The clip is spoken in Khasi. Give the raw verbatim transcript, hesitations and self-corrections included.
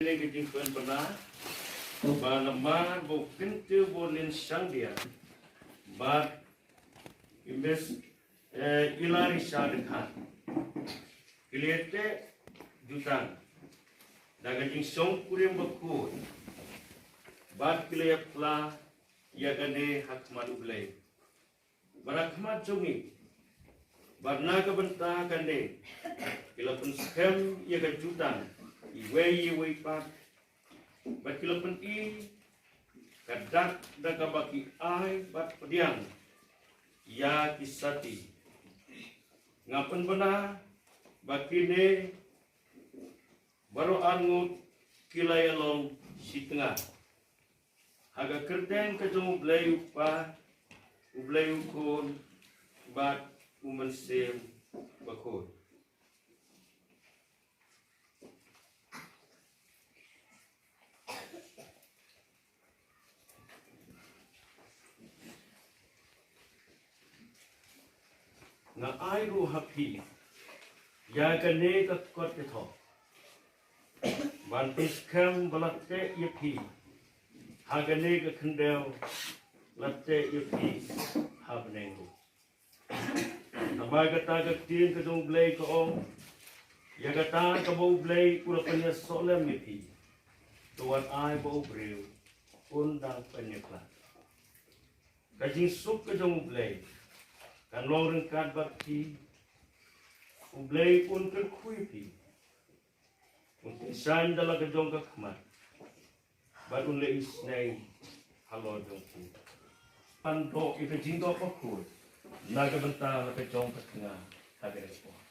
Kane ka jingpynbna ba namar ba u Kynthei Borlin Shangbia bad i Miss, eh, Ilarisha Dkhar ki la ïateh jutang da ka jingshongkurim bakhuid bad ki la ïapla ïa kane ha khmat U Blei bad ha khmat jong ngi. Bad na ka bynta kane ki la pynskhem ïa ka jutang iwei ïa iwei pat bad ki la pyni ka dak da kaba ki ai bad pdiang ïa ki sati. Nga pynbna ba kine baroh arngut ki la ïalong shitnga ha ka kyrteng ka jong U Blei U Kpa, U Blei U Khun bad U Mynsiem Bakhuid. Nga ai ruh ha phi ïa kane ka kot ka thoh ban pynskhem ba la teh ïa phi ha kane ka khyndew, la teh ïa phi ha bneng ruh. Namar kata ka ktien ka jong U Blei ka ong, ïa kata kaba U Blei u la pynïasoh lem ïa phi, to wat ai ba u briew un dang pynïakhlad. Ka jingsuk ka jong U Blei kan long ryngkat bad phi. U Blei un kyrkhu ïa phi, un kyrshan da la ka jong ka khmat bad un leh isynei halor jong phi. Pan doh ïa ka jingdoh bakhuid na ka bynta la ka jong ka tnga ha kane ka por.